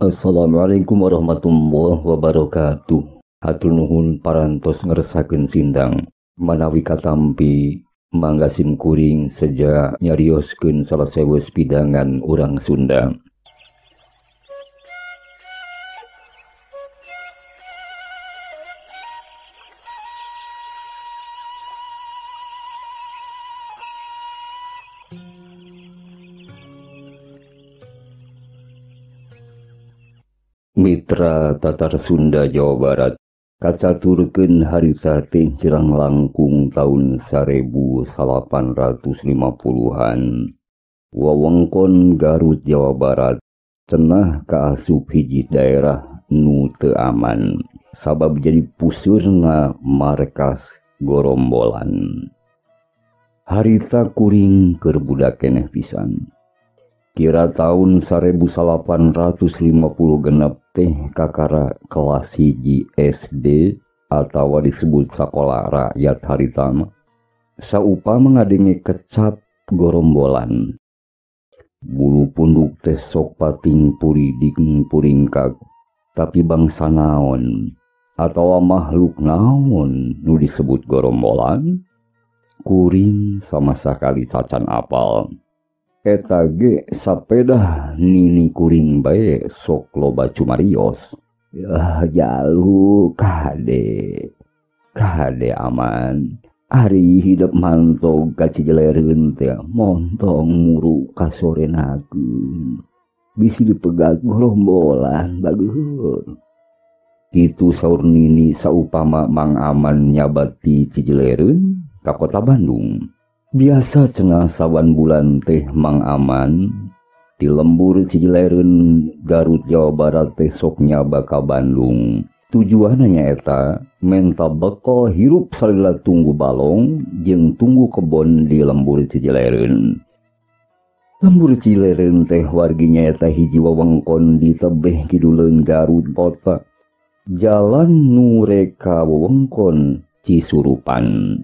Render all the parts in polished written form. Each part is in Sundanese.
Assalamualaikum warahmatullahi wabarakatuh. Hatur nuhun parantos ngeresakeun sindang. Manawi katampi mangga sim kuring seja nyarioskeun salah sewes pidangan urang Sunda. Mitra Tatar Sunda Jawa Barat kacaturkeun harita teh kirang langkung taun 1850-an. Wewengkon Garut Jawa Barat cenah kaasup hiji daerah nu teu aman sabab jadi puseurna markas gorombolan. Harita kuring keur budak keneh pisan. Kira tahun 1856 teh kakara kelas 1 SD atawa disebut sakola rakyat harita mah. Saupama ngadenge kecap gorombolan. Bulu punduk teh sok pating puriding puringkag, tapi bangsa naon atawa makhluk naon nu disebut gorombolan? Kuring sama sakali cacan apal. Eta ge sapedah nini kuring bae sok loba cumarios. Yah jalu kade. Kade aman. Ari hidup mantog ka Cijilereun teh montong muru ka sorenakeun. Bisi dipegat gorombolan bagus. Kitu saur nini saupama Mang Aman nyabat ti Cijilereun ka kota Bandung. Biasa cenah saban bulan teh Mang Aman di lembur Cijilereun Garut Jawa Barat teh sok nyaba ka Bandung. Tujuanna nyaeta menta bekal hirup salila tunggu balong jeung tunggu kebon di lembur Cijilereun. Lembur Cijilereun teh wargi nyaeta hiji wewengkon di tebeh kiduleun Garut kota. Jalan nu reka wewengkon Cisurupan.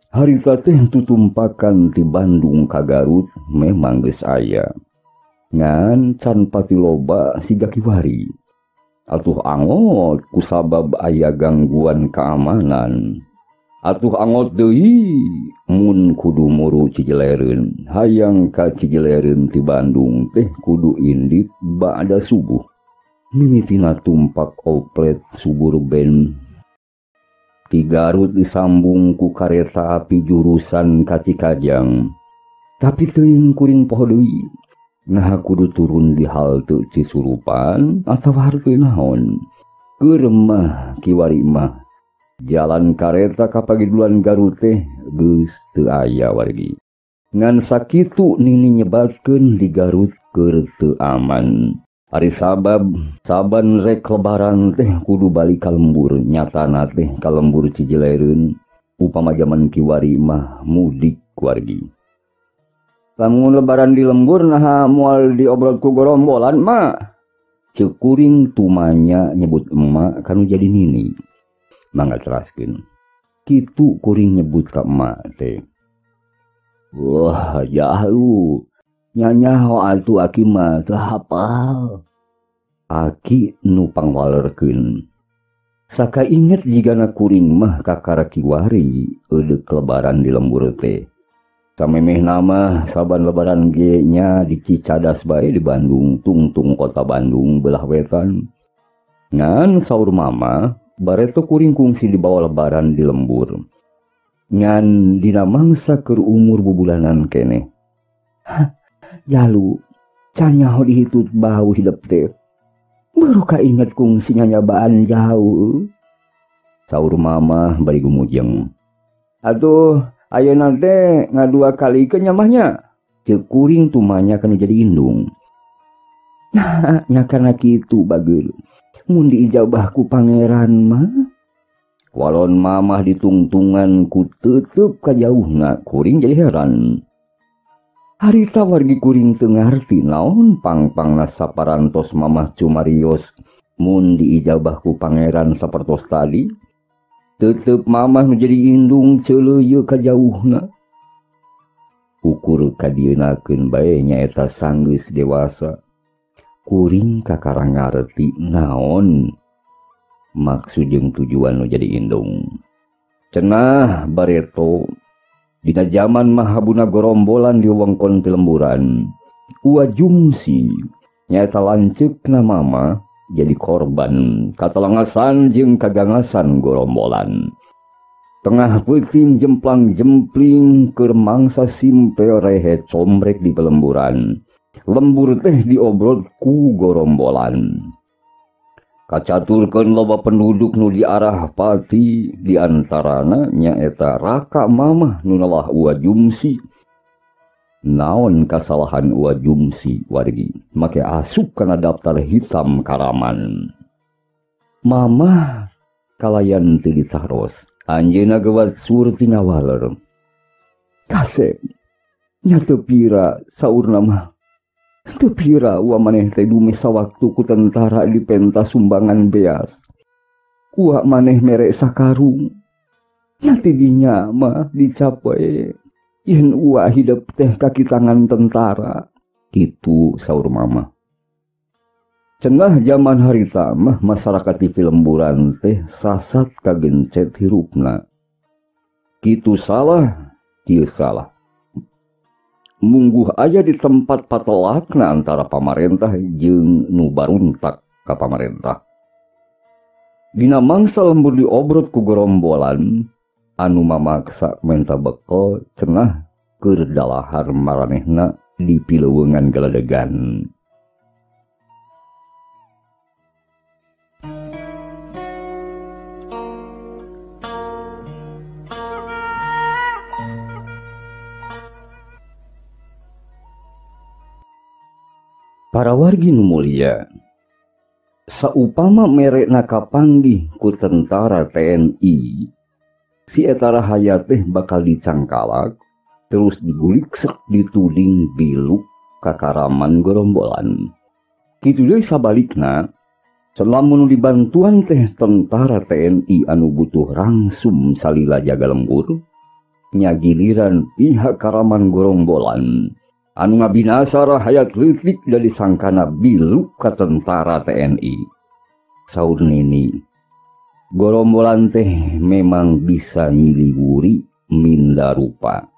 Harita teh tutumpakan ti Bandung ka Garut memang geus aya. Ngan can pati loba siga kiwari. Atuh angot kusabab aya gangguan keamanan. Atuh angot deui mun kudu muru Cijilereun. Hayang ka Cijilereun ti Bandung teh kudu indit ba'da subuh. Mimitina tumpak oplet suburban. Ti Garut disambung ku kareta api jurusan ka Cikajang. Tapi teuing kuring poho deui. Naha kudu turun di halte Cisurupan atawa halte naon. Keur mah kiwari mah jalan kareta ka pagidulan Garut teh geus teu aya wargi. Ngan sakitu nini nyebatkeun di Garut keur teu aman. Ari sabab saban rek lebaran teh kudu balik ka lembur, nyatana teh ka lembur Cijilereun upama jaman kiwari mah mudik wargi. Lamun lebaran di lembur naha moal diobrol ku gorombolan mah. Ceuk kuring tumanya nyebut emak kanu jadi nini. Mangga teraskeun. Kitu kuring nyebut ka emak teh. Wah, jalu. Nyanyaho atuh aki mah teu hafal. Aki nu pangwalerkeun. Sakainget jigana kuring mah kakara kiwari eudeuk lebaran di lembur teh. Samemeh nama saban lebaran ge nya di Cicadas bae di Bandung, tungtung kota Bandung belah wetan. Ngan saur mama bareto kuring kungsi dibawa lebaran di lembur. Ngan dina mangsa keur umur bubulanan keneh. Hah, jalu, can nyaho dihitut bau hidep teh. Baru kainget kungsi nyanyabaan jauh. Saur mama bari gumujeng. Atuh, ayeuna teh ngadua kali ke nyamahnya. Ceuk kuring tumanya kanu jadi indung. Nah, nya kana kitu bageul. Mun diijabah ku pangeran mah. Walon mamah ditungtungan ku tetep kajauhna, kuring jadi heran. Harita wargi kuring teu ngarti naon pangpangna saparantos mamah cumarios mun diijabah ku pangeran sapertos tadi. Tetep mamah nu jadi indung ceuleuyeut kajauhna. Ukur kadieunakeun bae nyaeta sanggeus dewasa. Kuring kakara ngareti naon maksud jeung tujuan nu jadi indung. Cenah bareto dina jaman mahabuna gorombolan di wewengkon pilemburan. Ua Jumsi nyaeta lanceukna mama jadi korban katelangasan jeung kagangasan gorombolan. Tengah peuting jemplang-jempling keur mangsa simpel rehe combrek di pelemburan. Lembur teh diobrol ku gorombolan. Kacaturkeun loba penduduk nu diarah pati, diantarana nyaeta raka mamah nu nalah Ua Jumsi. Naon kasalahan Ua Jumsi wargi, make asup kana daftar hitam karaman. Mamah kalayan teu ditaros, anjeunna gewat surti ngawaler. Kasep, nya teu pira saurna mah. Teu pira ua maneh teh dume sawaktu ku tentara dipenta sumbangan beas. Ua maneh mere sakarung. Nya ti dinya mah dicapai yen ua hidep teh kaki tangan tentara. Kitu saur mama. Cenah jaman harita mah masyarakat di pilemburan teh sasat kagencet hirupna. Kitu salah, kieu salah. Mungguh aya di tempat patelakna antara pamarentah jeung nu baruntak ka pamarentah. Dina mangsa lembur diobrot ku gerombolan anu mamaksa menta bekel cenah keur dalahar maranehna di pileuweungan geledegan. Para wargi nu mulia, saupama merekna kapanggih ku tentara TNI, si eta rahayat teh bakal dicangkalak, terus diguliksek dituding biluk kakaraman gerombolan. Kitu deui sabalikna, selamun dibantuan teh tentara TNI anu butuh rangsum salila jaga lembur, nya giliran pihak karaman gerombolan anu ngabinasa rahayat leutik dari sangkana biluk ka tentara TNI. Saur nini, gorombolan teh memang bisa nyiliwuri minda rupa.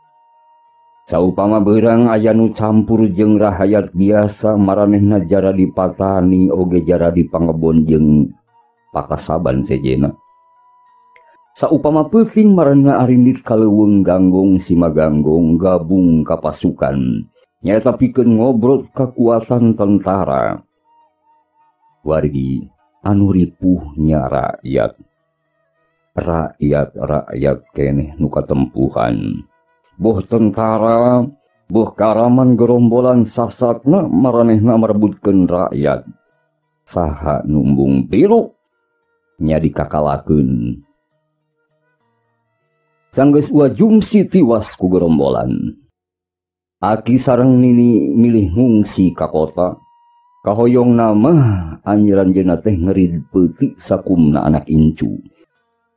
Saupama beurang aya nu campur jeung rahayat biasa maranehna jara dipatani oge jara dipangebon jeung pakasaban sejenna. Saupama peuting maranehna arindit ka leuweung ganggong simaganggong gabung ka pasukan. Nyaeta pikeun ngobrol kekuatan tentara. Wargi anu ripuh nya rakyat. Rakyat-rakyat keneh nu katempuhan. Boh tentara, boh karaman gerombolan sasatna maranehna merebutkeun rakyat. Saha nu embung biluk nya dikakalakeun. Sanggeus Ua Jumsi tiwas ku gerombolan. Aki sareng nini milih ngungsi ka kota. Kahoyong nama anjeun-anjeunna teh ngerid peuti sakumna anak incu.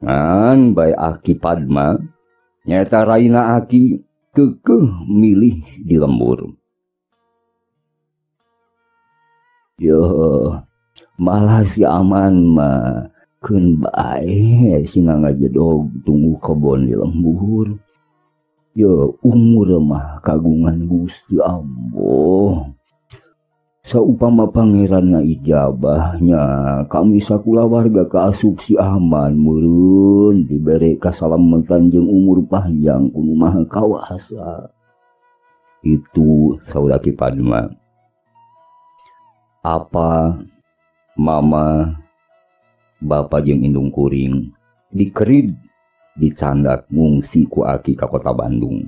Ngan bae Aki Padma nyaeta raina Aki keukeuh milih di lembur. Yo, malah si aman mah keun bae sina ngajedog tunggu kebon di lembur. Yo, umur mah kagungan Gusti Amboh. Saupama pangeran ngaijabahnya kami sakulawarga kaasup si aman meureun dibere kasalametan jeung umur panjang ku Nu Maha Kawasa. Itu saur Aki Padma. Apa mama bapa jeung indung kuring dikerid dicandak ngungsi ku Aki ka kota Bandung.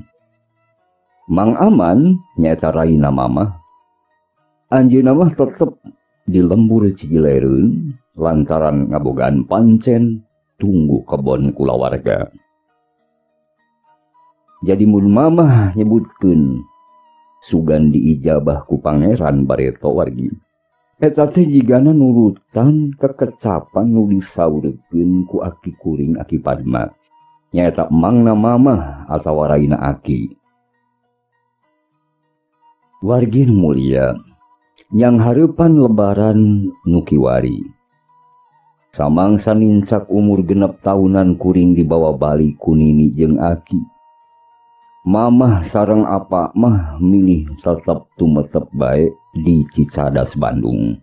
Mang Aman nyaeta raina mama anjeunna mah tetep di lembur Cigilereun lantaran ngabogaan pancen tunggu kebon kulawarga. Jadi mun mamah nyebutkeun sugan diijabah ku pangeran bareto wargi. Eta teh jigana nurutan kekecapan nu disaurkeun ku aki kuring Aki Padma. Nyaeta mangna mamah atawa raina aki. Wargi mulia, Yang hareupan lebaran nu kiwari. Samangsa nincak umur 6 tahunan kuring dibawa balik ku nini jeung aki. Mamah sareng apa mah milih tetep tumetep bae di Cicadas Bandung.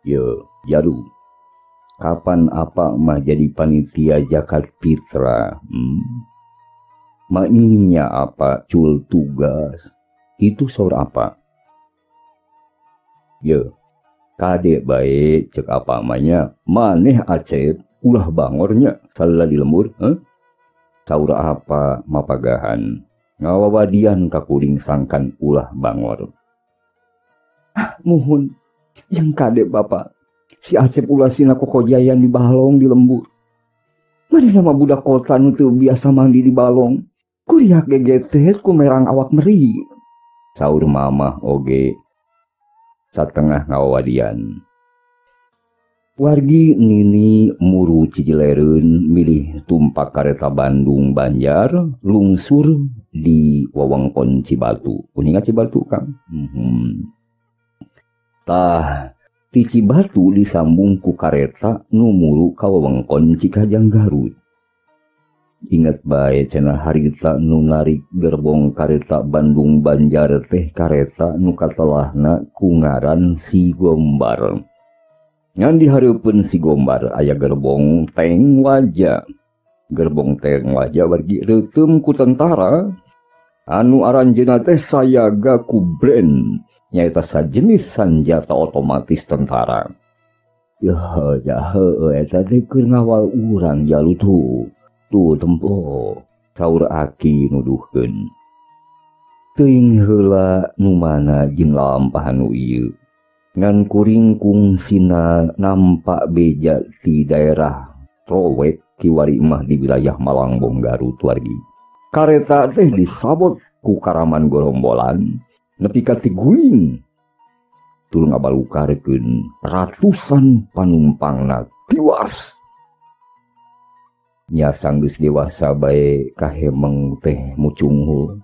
Ye, jaru. Kapan apa mah jadi panitia zakat fitrah? Maknya apa cul tugas? Itu saur apa? Ye, kade bae cek apa mahnya maneh Acep ulah bangornya salila di lembur, Saur apa mapagahan ngawawadian ka kuring sangkan ulah bangor. Ah, muhun yang kade bapak si Acep ulah sina kokojayan di balong di lembur. Maneh nama budak kota nu teu biasa mandi di balong. Kuriak gegetet ku merang awak meri. Saur mamah oge satengah ngawawadian. Wargi nini muru Cijilereun milih tumpak kareta Bandung Banjar lungsur di wewengkon Cibatu. Kuninga Cibatu Kang. Tah ti Cibatu disambung ku kareta nu muru ka wewengkon Cikajang Garut. Ingat bae cenah harita nu narik gerbong kareta Bandung Banjar teh kareta nu katelahna ku ngaran Si Gombar. Ngan dihareupeun Si Gombar aya gerbong teng waja. Gerbong teng waja wargi reuteum ku tentara anu aranjeunna teh sayaga ku bren nyaeta sajenis sanjata otomatis tentara. Yeuh jahe eta teh keur ngawal urang jalu tuh. Tuh tempo saur aki nuduhkeun. Teuing heula nu mana jeung lampahan nu ieu. Ngan kuring kungsina nampak beja di daerah Trowek kiwari mah di wilayah Malangbong Garut wargi. Kareta teh disabot ku karaman gorombolan nepi ka tiguling. Tur ngabalukarkeun ratusan panumpangna tiwas. Nya sanggeus dewasa bae kahemeng teh mucunghul.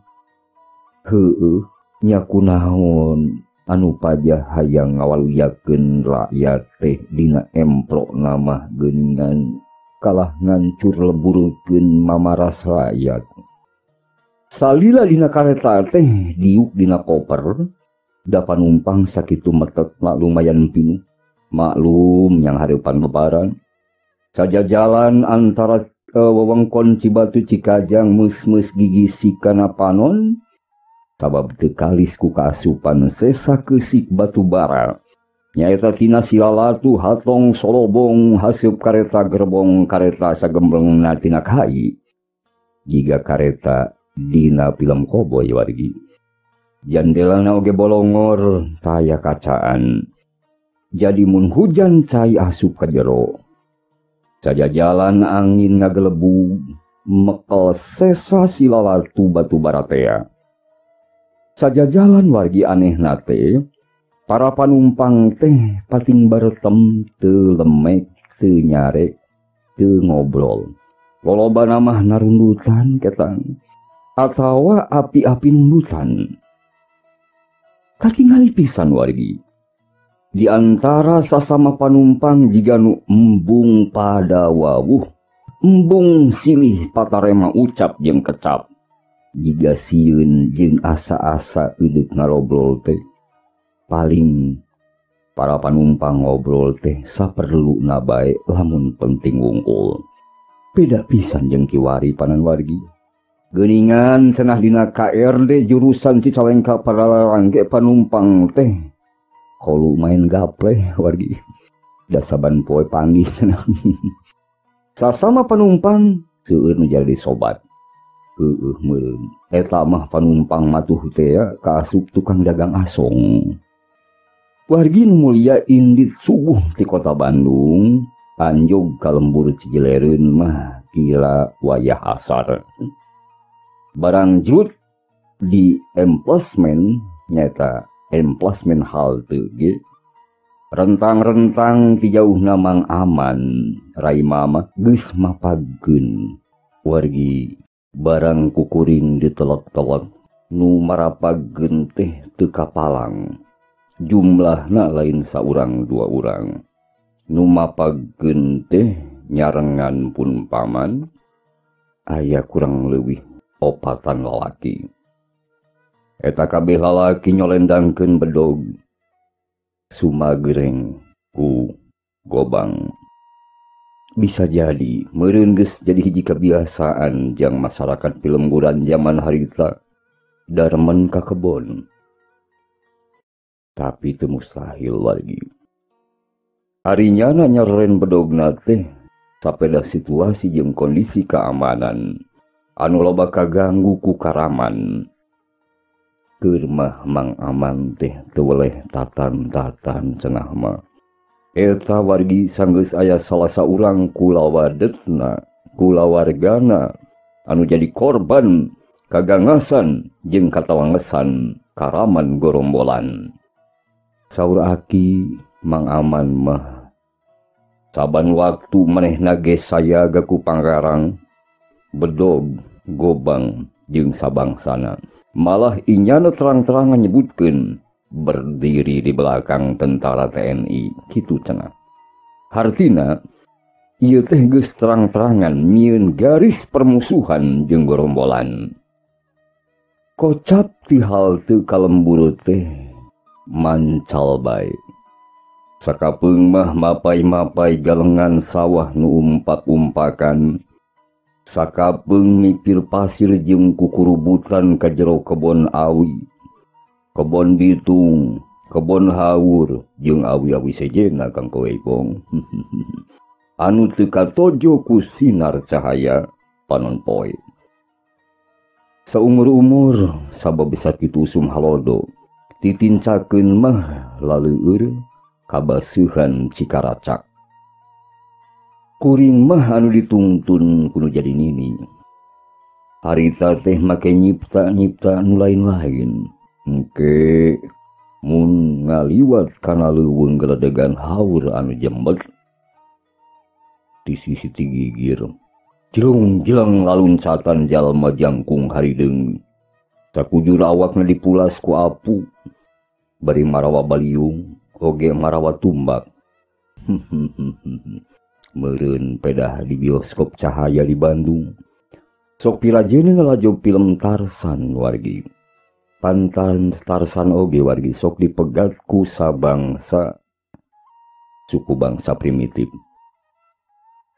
Heueuh nya kunaon anu pajah hayang ngawaluyakeun rakyat teh dina emprok namah geuningan kalah ngancur leburkeun mamaras rakyat. Salila dina kareta teh diuk dina koper da panumpang sakitu metetna lumayan pinuh. Maklum yang hareupan lebaran. Saja jalan antara wewengkon Cibatu Cikajang mus-mus gigi sikana panon sabab teu kalis ku kaasupan sesa keusik batu bara nyaeta tina silalatu hatong solobong haseup kareta gerbong kareta sagemblengna tina kai jiga kareta dina film koboi wargi. Jandelana oge bolongor taya kacaan jadi mun hujan cai asup ka jero. Saja jalan angin ngagelebu mekel sesa silalatu batu baratea. Saja jalan wargi aneh nate para panumpang teh pating baretem teu lemek teu nyarek teu ngobrol. Lolobana mah narundutan ketang atawa api-api nundutan. Katingali pisan wargi. Di antara sasama panumpang jiga nu embung pada wawuh, embung silih patarema ucap jeung kecap. Jiga sieun jeung asa-asa eudeuk ngarobrol teh. Paling para panumpang ngobrol teh saperluna bae lamun penting wungkul. Beda pisan jeung kiwari panan wargi. Geuningan cenah dina KRD jurusan Cicalengka Padalarang ge panumpang teh kalau main gaple wargi da saban poe panggih. Sasama penumpang seueur nu jadi sobat. Heueuh meureun eta mah panumpang matuh teh ya kaasup tukang dagang asong. Wargi nu mulia indit subuh ti kota Bandung anjog ka lembur Cijilereun mah kira wayah asar. Barang jrut di emplosmen nyaeta emplasmen halte ge rentang-rentang ti jauhna Mang Aman rai mama geus mapageun. Wargi barang kukuring ditelok-telok nu marapageun teh teu kapalang. Jumlahna lain saurang dua urang. Nu mapagkeun teh nyarengan pun paman aya kurang leuwih opatan lalaki. Eta kabeh lalaki nyolendangkeun bedog sumagereng ku gobang. Bisa jadi meureun geus jadi hiji kebiasaan jang masyarakat pilemburan zaman harita darmen ka kebon. Tapi teu mustahil lagi. Ari nyana nyeren bedogna teh sapeda situasi jeung kondisi keamanan anu loba kaganggu ku karaman. Keur mah Mang Aman teh teu weleh tatan-tatan cenah mah. Eta wargi sanggeus aya salah saurang kulawadetna, kulawargana anu jadi korban kagangasan jeung katawangesan karaman gorombolan. Saur aki Mang Aman mah saban waktu manehna ge sayaga ku pangkarang bedog gobang jeung sabangsana. Malah inyana terang-terangan nyebutkeun berdiri di belakang tentara TNI kitu cenah. Hartina ieu teh geus terang-terangan nyieun garis permusuhan jeung gorombolan. Kocap ti halte ka lembur teh mancal bae. Sakapeung mah mapai-mapai galengan sawah nu umpak-umpakan. Sakapeung mikir pasir jeung kukurubutan ka jero kebon awi, kebon bitung, kebon haur jeung awi-awi sejena Kang Koepong. Anu teu katojo ku sinar cahaya panon poe. Saumur-umur sabab sakitu usum halodo titincakeun mah laleueur kabaseuhan Cikaracak. Kuring mah anu dituntun kudu jadi nini. Harita teh make nyipta-nyipta nu lain-lain. Engke mun ngaliwat kana leuweung geledegan haur anu jembet di sisi gigir. Jelung-jeleng laluncatan jalma jangkung harideung. Sakujur awakna dipulas ku apu bari marawa baliung oge marawa tumbak. Meureun pedah di bioskop Cahaya di Bandung. Sok pirajeun ngalajo film Tarsan wargi. Pantan Tarsan oge wargi sok dipegat ku sabangsa suku bangsa primitif.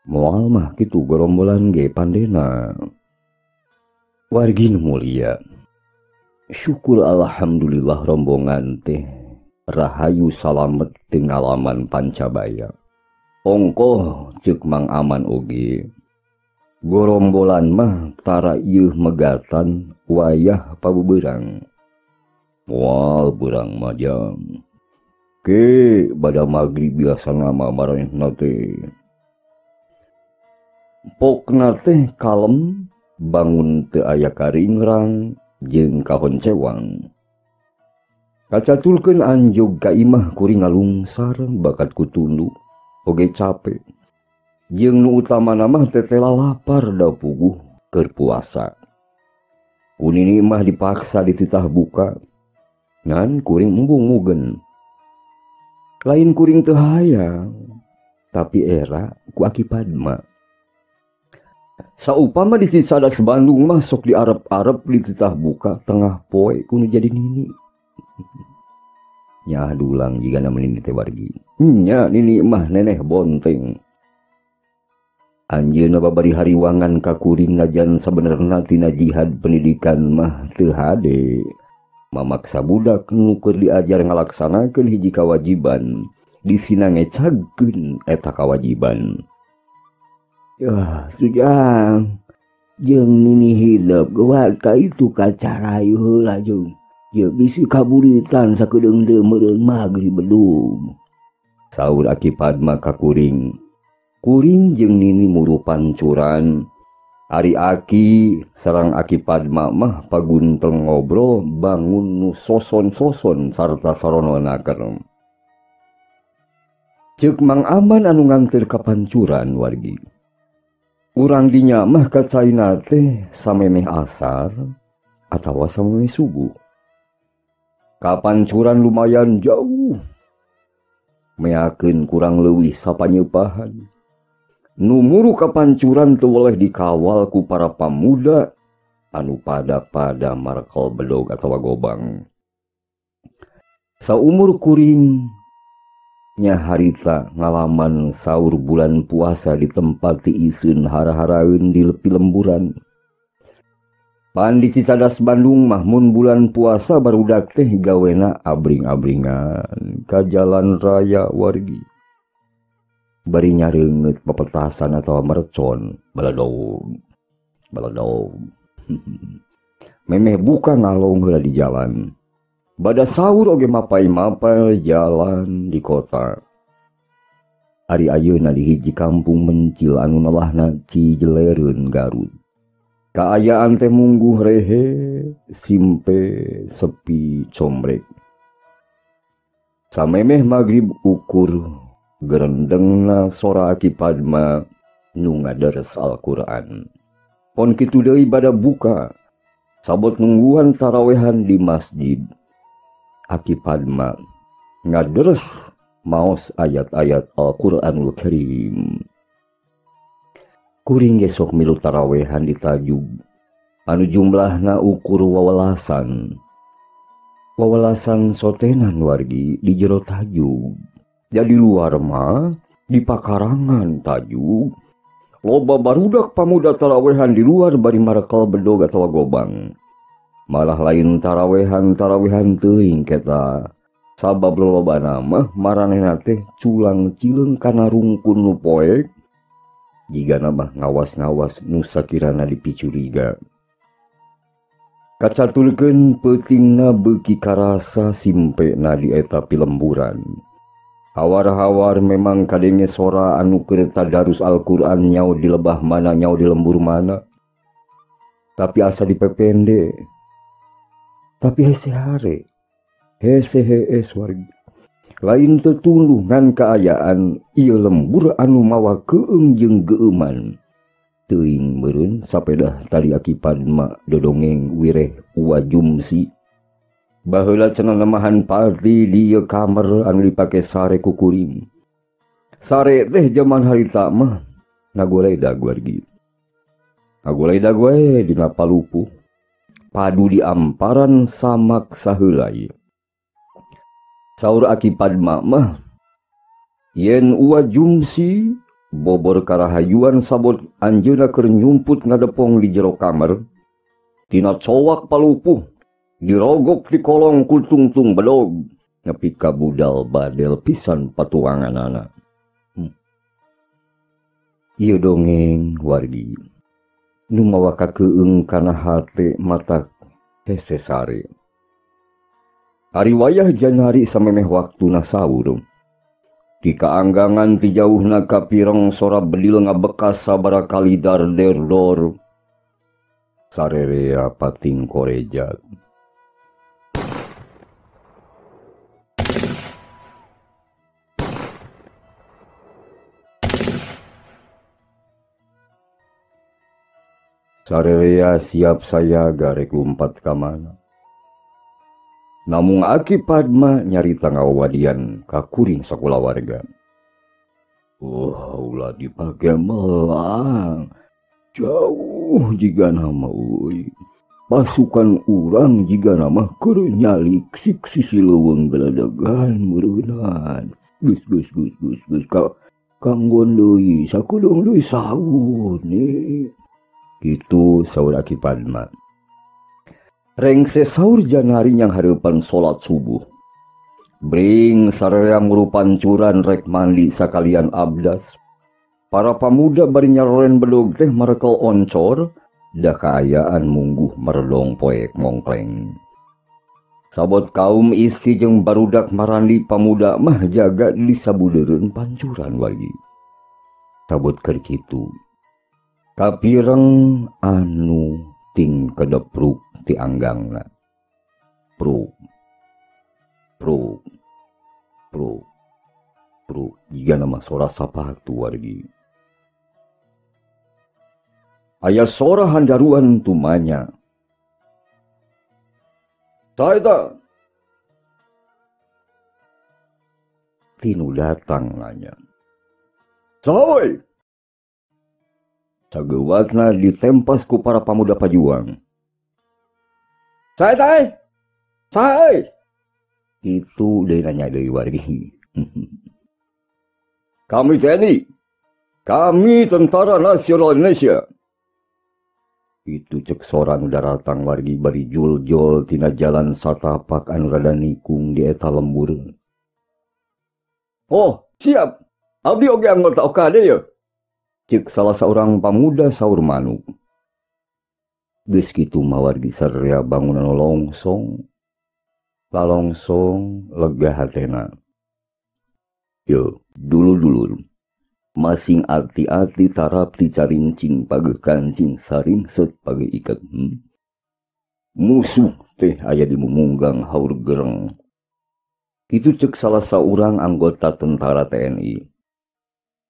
Moal mah kitu gorombolan ge pandena. Wargi nu mulia. Syukur alhamdulillah rombongan teh rahayu salamet teu ngalaman pancabaya. Ongkoh ceuk Mang Aman oge. Gorombolan mah tara ieuh megatan wayah pabeberang. Moal beurang mah jang. Ke bada magrib biasana mah maranehna teh. Pokna teh kalem, bangun teu aya karingrang jeung kahoncewang. Kacatulkeun anjog ka imah kuring ngalungsar bakat ku tundu oge capek. Jeung nu utamana mah tetela lapar da puguh keur puasa. Ku nini mah dipaksa dititah buka ngan kuring embung mugen. Lain kuring teu hayang, tapi era ku Aki Padma. Saupama di Cicadas Bandung mah sok diarep-arep dititah buka tengah poe kudu jadi nini. Nyah dulang jigana nini teh wargi. Nya nini mah neneh bonteng. Anjeunna babari hariwangan ka kuring najan sabenerna tina jihad pendidikan mah teu hade. Mamaksa budak nu keur diajar ngalaksanakeun hiji kawajiban, disina ngecagkeun eta kawajiban. Yah, sujang jeung nini hidep geuwat ka itu kacarayu heula jeung jeung bisi kaburitan sakedeung deui meureun magrib bedug. Saur Aki Padma ka kuring. Kuring jeung nini muru pancuran. Ari Aki sareng Aki Padma mah pagunteng ngobrol bangun nu soson-soson sarta sarononakeun. Ceuk Mang Aman anu nganteur ka pancuran wargi. Urang dinya mah ka caina teh samemeh asar atawa samemeh subuh. Kapancuran lumayan jauh. Meakeun kurang leuwih sapanyeupahan. Nu muru kapancuran teu weleh dikawal ku para pamuda anu pada-pada markel bedog atawa gobang. Saumur kuring nya harita ngalaman saur bulan puasa di tempat tiiseun hara-haraeun di lemburan. Pan di Cicadas Bandung mah mun bulan puasa barudak teh gawena abring-abringan ka jalan raya wargi. Bari nyareungeut pepetasan atawa mercon baladog baladog. Memeh buka ngalong heula di jalan. Bada sahur oge mapai-mapai jalan di kota. Ari ayeuna di hiji kampung mencil anu nelahna Cijelereun Garut. Kaayaan teh mungguh rehe, simpe, sepi, combrek. Samemeh magrib ukur gerendengna sora Aki Padma nu ngadares Al-Qur'an. Pon kitu deui bada buka, sabot nungguan tarawehan di masjid. Aki Padma ngaderes maos ayat-ayat Al-Qur'anul Karim. Kuring ge sok milu tarawehan di tajug anu jumlahna ukur wawelasan. Wawelasan sotenan wargi di jero tajug. Jadi luar mah di pakarangan tajug. Loba barudak pamuda tarawehan di luar bari marekel bedog atawa gobang. Malah lain tarawehan-tarawehan teuing eta. Sabab lolobana mah maranehna teh culang cileung kana rungkun nu poek. Jigana mah ngawas-ngawas nu sakirana dipicuriga. Kacaturkeun peutingna beuki karasa simpena di eta pilemburan. Hawar-hawar memang kadenge sora anu keur tadarus Al-Qur'an nyau di lebah mana nyau di lembur mana. Tapi asa dipepende. Tapi hese hare. Hese hees wargi. Lain teu tunduh ngan kaayaan ieu lembur anu mawa keung jeung geueuman. Teuing meureun sapedah tali Aki Padma dodongeng wireh wajumsi. Baheula cenah nemahan parti di ieu kamar anu dipake sare ku kuring. Sare teh jaman harita mah ngagoledag wargi. Ngagoledag wae dina palupuh. Padu di amparan samak saheulai. Saur Aki Padma mah yen Uwa Jumsi bobor karahayuan sabot anjeunna keur nyumput ngadepong di jero kamar. Tina cowak palupuh dirogok di kolong ku tungtung bedog nepi ka budal badel pisan patuanganana. Ieu dongeng wargi nu mawa kakeung kana hate mata hese sare. Ari wayah Janari samemeh waktuna sahur. Ti kaanggangan ti jauhna kapireng sora bedil ngabekas sabara kali dar-der-dor. Sarerea pating korejat. Sarerea siap saya garek lumpat ka mana. Namung Aki Padma nyarita ngawadian ka kuring sakulawarga. Wah, ulah dipake melang. Jauh jigana mah euy. Pasukan urang jigana mah keur nyalik sik sisi leuweung geledegan meureunaan. Geus geus geus geus geus ka kanggon deui sakudeung deui saun nih. Kitu saur Aki Padma. Rengse saur Janari yang hareupan salat subuh. Bring sararea ngurupancuran rek mandi sakalian abdas. Para pamuda bari nyaroren bedog teh marekel oncor, da kaayaan mungguh meredong poek mongkleng. Sabot kaum istri jeung barudak marandi pamuda mah jaga di sabudeureun pancuran wargi. Sabot keur kitu. Kapireng anu ting kedepruk ti anggangna. Pruk pruk pruk pruk jiga nama sora sapatu wargi. Aya sora handaruan tumanya. Saeta Tinu datang nanya. Saha we? Sageuwatna ditempas ku para pamuda pajuang. Saha eta euy? Saha euy? Itu deui nanya deui wargi. Kami TNI. Kami Tentara Nasional Indonesia. Itu cek sorang daratang wargi bari jul-jul tina jalan satapak anu rada nikung di eta lembur. Oh, siap. Abdi oge anggota OKD ye. Cek salah seorang pamuda saur manuk. Geus kitu mah wargi sarrea bangunan longsong. Lalongsong lega hatena. Yo, dulur-dulur. Masing arti-arti tarap carincing pageuh kancing saringset pageuh iket. Musuh teh aya di mumunggang haur gereng. Kitu cek salah saurang anggota tentara TNI.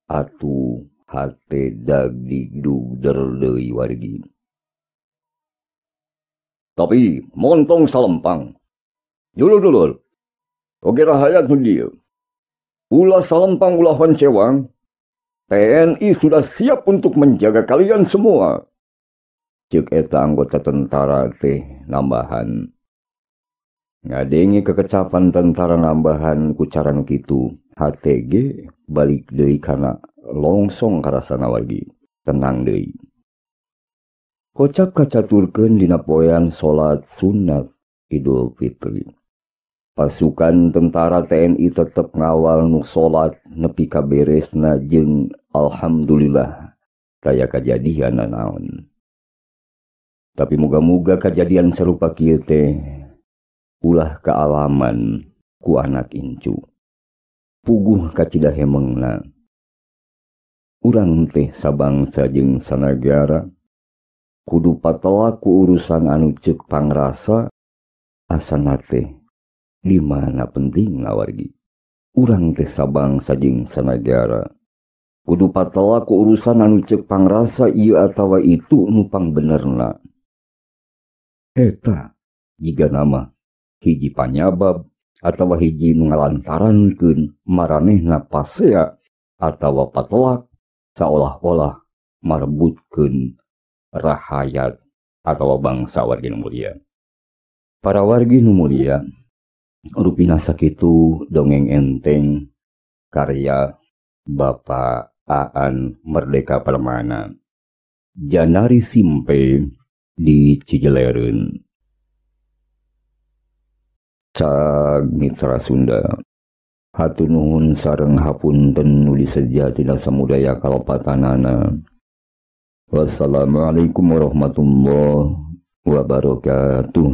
Atuh hate dag digdugder deui wargi. Tapi montong salempang. Dulur-dulur. Oge rahayat nu dieu. Ulah salempang ulah honcewang. TNI sudah siap untuk menjaga kalian semua. Cek eta anggota tentara teh nambahan. Ngadenge kekecapan tentara nambahan ku cara nu kitu, HTG balik deui kana longsong karasana wargi. Tenang deui. Kocap kacaturkeun dina poean salat sunat Idul Fitri. Pasukan tentara TNI tetep ngawal nu salat nepi ka beresna jeung alhamdulillah kaya kajadian naon. Tapi muga-muga kajadian sarupa kieu teh ulah kaalaman ku anak incu. Puguh kacida hemengna. Urang teh sabangsa jeung sanagara kudu patelak ku urusan anu ceuk pangrasa asana teh di mana penting wargi. Urang teh sabangsa jeung sanagara kudu patelak ku urusan anu ceuk pangrasa ieu atawa itu nu pangbenerna. Eta jiga nama hiji panyabab atawa hiji nu ngalantarankeun maranehna pasea atawa patelak saolah-olah marebutkeun rahayat atawa bangsa wargi nu mulia. Para wargi nu mulia, rupina sakitu dongeng enteng karya Bapak Aan Merdeka Permana. Janari Simpe di Cijelereun. Cag Mitra Sunda. Hatur nuhun sareng hapunten nu diseja tina samudaya kalepatanana. Wassalamualaikum warahmatullahi wabarakatuh.